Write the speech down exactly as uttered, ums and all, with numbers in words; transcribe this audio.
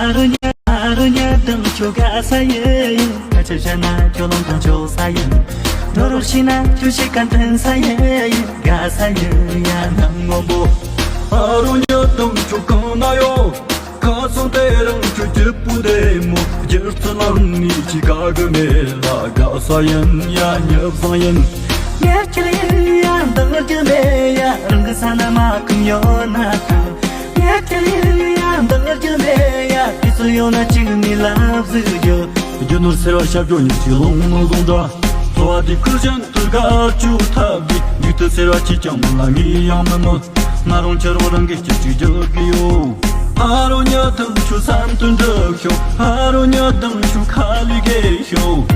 ཨ་རོ་ཉ་ཨ་རོ་ཉ་དང་ཁྱོད་དགའ་ས་ཡིན། ཁ་ཆེ་བྱས་ན་ཁྱོད་ལོང་དང་ཆོག་ས་ཡིན། འགྲོ་རོགས་ཤི་ན་ཁྱོད་ཤི་ཀ་འཐེན་ས་ཡིན། དགའ་ས་ཡིན་ཡ་ནང་ངོ་བོ། ཨ་རོ་ཉ་དང་ཁྱོད་གང་ན་ཡོད། ཁ་སང་དེ་རིང་ཁྱོད་སྐྱིད་པོ་བདེ་མོ། སྒྱུ་རྩལ་ལམ་ནས་ཅི་དགའ་གི་མེད་ལ། དགའ་ས་ཡིན་ཡ་ཉབ་བཟང་ཡིན། ངས་ཁྱེད་ཡིན་ཡ་འདང་རྒྱུ་མེད་ཡ། རང་གི་ས་ན་མ་ཁུམ་ཡོད་ན་ཐང་། ངས་ཁྱེད་ཡིན་ཡ་འདང་རྒྱུ་མེད་ཡ། དུས་ཚོད་ཡོད་ན་གཅིག་ནི་ལབ་གཟིགས་རྒྱུ། རྒྱུ་ནོར་ཟེར་བ་ཞབས་ཞུ་ཉིད་ཀྱི་ལོང་མོ་དགོང་དྲ། འཚོ་བ་དེ་ཁུར་བཞིན་དུ་དགའ་བཅུག་ཐབས་ཀྱིས། མྱུར་དུ་ཟེར་བ་ཅི་ཀྱང་མི་ལ་ངས་ཡང་མི་ནོར། ང་རང་ཁྱེད་རང་རང་གི་སྐྱིད་ཅིག་རྒྱག་གི་ཡོད། ཨ་རོ་ཉ་དང་ཆུ་སམ་དུ་འགྲོ་ཤོག་ཨ་རོ་ཉ་དང་ཆུ་ཁ་ལི་གེ་ཤོག